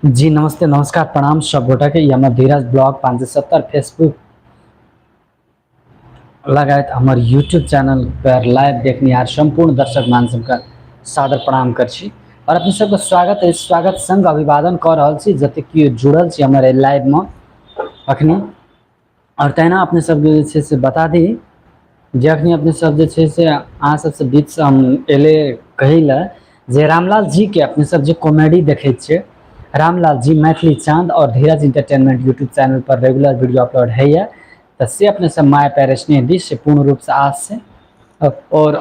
जी नमस्ते, नमस्कार, प्रणाम सब गोटा के। ई हमर धीरज ब्लॉग 570 फेसबुक लगायत हमर यूट्यूब चैनल पर लाइव देखनिहार सम्पूर्ण दर्शक मान सबके सादर प्रणाम कर छी और अपने सबके स्वागत है, स्वागत संग अभिवादन कर रहल छी जते केओ जुड़ल छी हमर एहि लाइव में अखनी। और तहिना अपने सबके जे छै से बता दी जे अखनी अपने सब जे छै से अहाँ सबसँ बीचसँ हम एलै कहै लए जे रामलाल जीके अपने सब जे कॉमेडी देखै छियै, रामलाल जी मैथिली चाँद और धीरज इंटरटेनमेंट यूट्यूब चैनल पर रेगुलर वीडियो अपलोड होइए, तऽ से अपने सब माया प्यार स्नेह दी से पूर्ण रूपसँ आस छै। और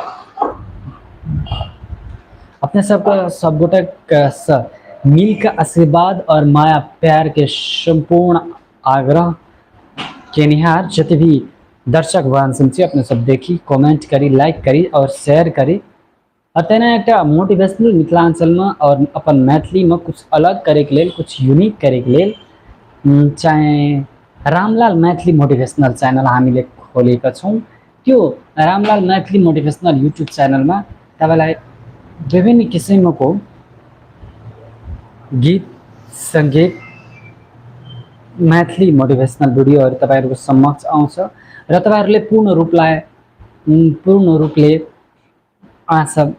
अपने सबके सब गोटेके मिलके आशीर्वाद और माया प्यार के सम्पूर्ण आग्रह केनिहार जते भी दर्शक भगवान छी अपने सब देखी, कमेंट करी, लाइक करी और शेयर करी। और तेना एकटा मोटिवेशनल मिथिलांचल में और अपन मैथिली में कुछ अलग करे के लेल, कुछ यूनिक करे के लेल, चाहे रामलाल मैथिली मोटिवेशनल चैनल हामीले खोलेका छौँ। त्यो रामलाल मैथिली मोटिवेशनल युट्युब च्यानलमा तपाईँलाई विभिन्न किसिमको गीत सङ्गीत मैथिली मोटिभेसनल भिडियोहरू तपाईँहरूको समक्ष आउँछ र तपाईँहरूले पूर्ण रूपले आशा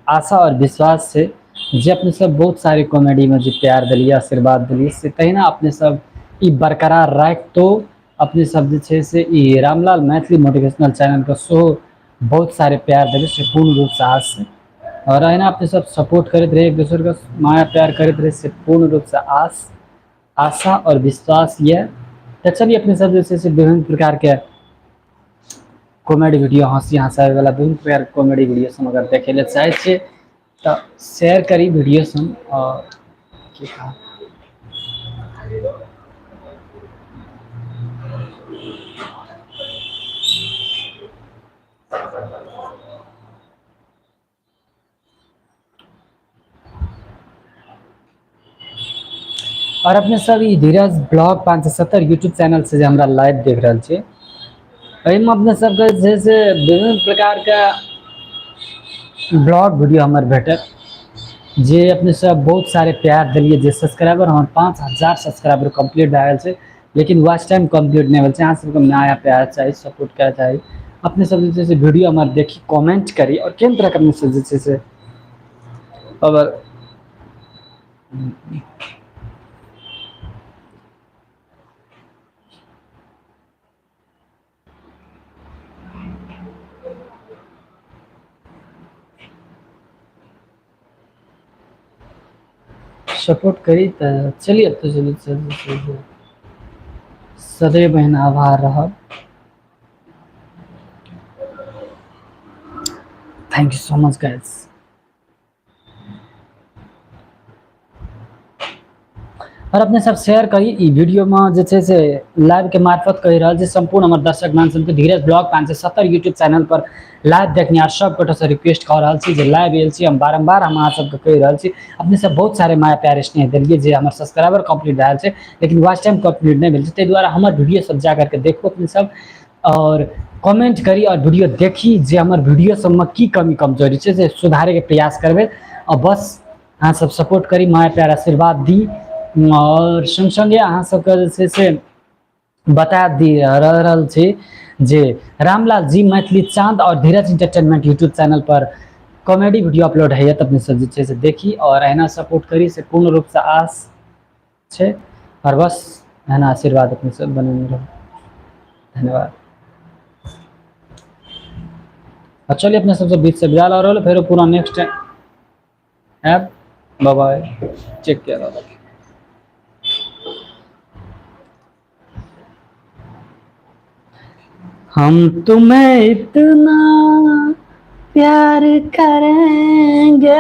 आशा और विश्वास से जे अपने सब बहुत सारे कॉमेडी में जे प्यार दिलियै, आशीर्वाद दिलियै, से तहिना अपने सब ई बरकरार राखितो अपने सब जे छै से ई रामलाल मैथिली मोटिवेशनल चैनल के सेहो बहुत सारे प्यार देबै से पूर्ण रूपसँ आस छै। और अहिना अपने सब सपोर्ट करैत रही, एक दोसरके माया प्यार करैत रही से पूर्ण रूपसँ आस आशा और विश्वास यऽ। तऽ चलिए अपने सब जे छै से विभिन्न प्रकारके कॉमेडी वीडियो, हँसी हँसाबै वाला विभिन्न प्रकारके कॉमेडी वीडियो सब अगर देखै लए चाहै छियै तऽ शेयर करी वीडियो सब। और की कहब, और अपने सब ई धीरज ब्लॉग 570 यूट्यूब चैनल से जे हमरा लाइव देख रहल छी, एहिमे अपने सबके जे छै से विभिन्न प्रकारके ब्लॉग वीडियो हमर भेटत। जे अपने सब बहुत सारे प्यार देलियै, जे सब्सक्राइबर हमर 5000 सब्सक्राइबर कम्प्लीट भए गेल छै, लेकिन वॉच टाइम कम्प्लीट नहि भेल छै। अहाँ सबके नया प्यार चाही, सपोर्ट करय चाही। अपने सब जे छै से वीडियो हमर देखी, कमेंट करी और केहन तरहके अपने सब जे छै से अगर सपोर्ट करी तऽ चलिए तऽ चलू चलू चलू सदैव एहन आभार रहब। Thank you so much guys. और अपने सब शेयर करी ई वीडियो में जे छै से लाइव के मार्फत कहि रहल छी सम्पूर्ण हमर दर्शक मान सबके धीरज ब्लॉग 570 यूट्यूब चैनल पर लाइव देखनिहार सब गोटे से रिक्वेस्ट कऽ रहल छी जे लाइव आयल छी, हम बारम्बार हम अहाँ सबके कहि रहल छी। अपने सब बहुत सारे माया प्यार स्नेह देलियै जे हमर सब्सक्राइबर कम्प्लीट भए गेल छै, लेकिन वॉच टाइम कम्प्लीट नहि भेल छै। ताहि दुआरे हमर वीडियो सब जा करके देखू अपने सब और कमेंट करी और वीडियो देखी जे हमर वीडियो सबमे की कमी कमजोरी छै से सुधारैके प्रयास करबै। और बस अहाँ सब सपोर्ट करी, माया प्यार आशीर्वाद दी। और संग संगे अहाँ सबके जे छै से बता दी रहल छी जे रामलाल जी मैथिली चाँद और धीरज इंटरटेनमेंट यूट्यूब चैनल पर कॉमेडी वीडियो अपलोड होइए, तऽ अपने सब जे छै से देखी और एहिना सपोर्ट करी से पूर्ण रूपसँ आस छै। और बस एहिना आशीर्वाद अपने सब बनेने रहू। धन्यवाद। और चलिए अपने सबसे बीच से विदा लऽ रहल, फेर पूरा next app. Bye bye, take care. हम तुम्हें इतना प्यार करेंगे,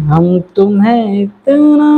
हम तुम्हें इतना।